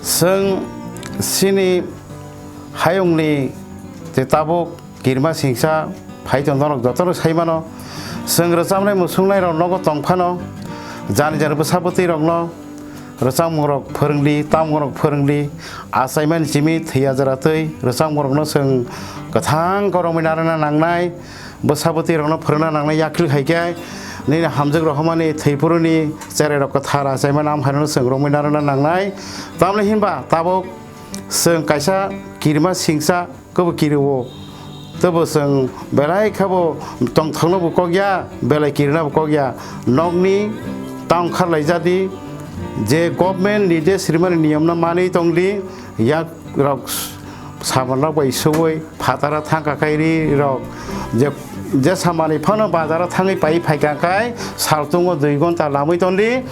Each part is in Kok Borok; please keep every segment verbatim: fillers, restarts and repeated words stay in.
Chwng chini hayungni je tabuk kirima singsa phai tong norok jotono sai mano. Chwng rwchapnai musungnai rok nogo tong phano jani jani bwsa bwtwi rokno rwchapmung rok phwrwngdi, tamung rok phwrwngdi, achaimani chimi thwiya jora twi rwchapmung rokno chwng kwthang koromwi narwkna nangnai. Bwsa bwtwi rokno phwrwngna nangnai yakhwlwi hai khe nini hamjwk rohormani thwiphuruni cherai rok kwthar achaimani amhaino chwng romwi narwkna nangnai. Tamni hinba tabuk chwng kaisa kirima singsa kwbo kirio. Tebo chwng belai khabo tongthokno bo kok ya, belai kirina bo kok ya. Nokni ta ongkhar laijadi, je government ni je srimani niyomno manwi tongdi, yak rok saman rok bai suwi phataro thangkha khai ri rok je, je samani phano bazaro thangwi pai phaikha khai saltungo dui gonta lamwi tondi,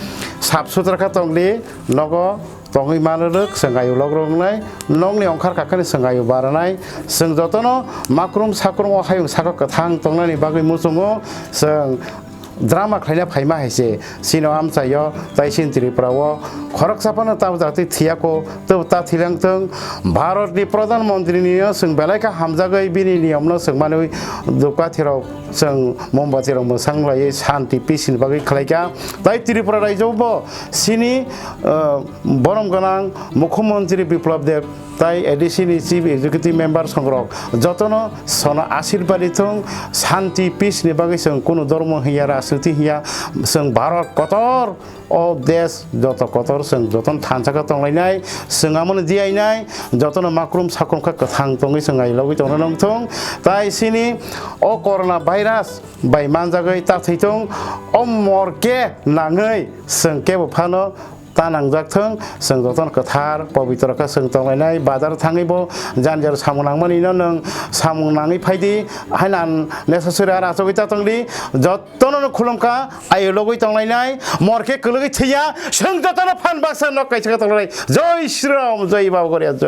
sap sutra kha tongdi, nogo tongwi mano rwk, chwng ayu lok rwngnai, nokni ongkhar kakhani chwng ayu baranai, chwng jotono makrum sakrum o hayung saka kwthang tongnani bagwi muchungo chwng drama khlaina phaima hai se. Chini amchaio tai chini Tripura o khoroksa phano tabuk jatwi thiyako, tei ta thilangthwng. Bharat ni Pradhan Mantri ni no chwng belai kha hamjagwi bini niyom no chwng manwi dupkathi rok chwng mombati rok mwsang laiwi shanti peace ni bagwi khlaikha. Tai Tripura raijo bo chini, uh, borom gwnang Mukhyamantri Biplab Deb tai A D C ni Chief Executive Member songrok jotono sono ashirbadi thung, shanti peace ni bagwi chwng kunu dhormo hiya, rajniti hiya, chwng Bharat kotor o desh joto kotor chwng jotono thansa khe tonglainai, chwng amoni diyainai, jotono makrum sakrum khe kwthang tongwi chwng ailogwi tongna nangthung. Tai chini o corona virus bai manjagwi ta thwithung, o morke nangwi chwng kebo phano ta nangjak thung, chwng jotono kwthar pobitro khe chwng tonglainai, bazar thangwi bo jani jani samung nangmani no nwng samung nangwi phaidi, haino necessary aro achugwi ta tongdi, jotono no khulumkha, ayo logwi tonglainai, morke kwlwgwi thwiya, chwng jotono phan baksa nok kaisa khe tonglainai. Jai Shri Ram, jai Baba Goria, jai.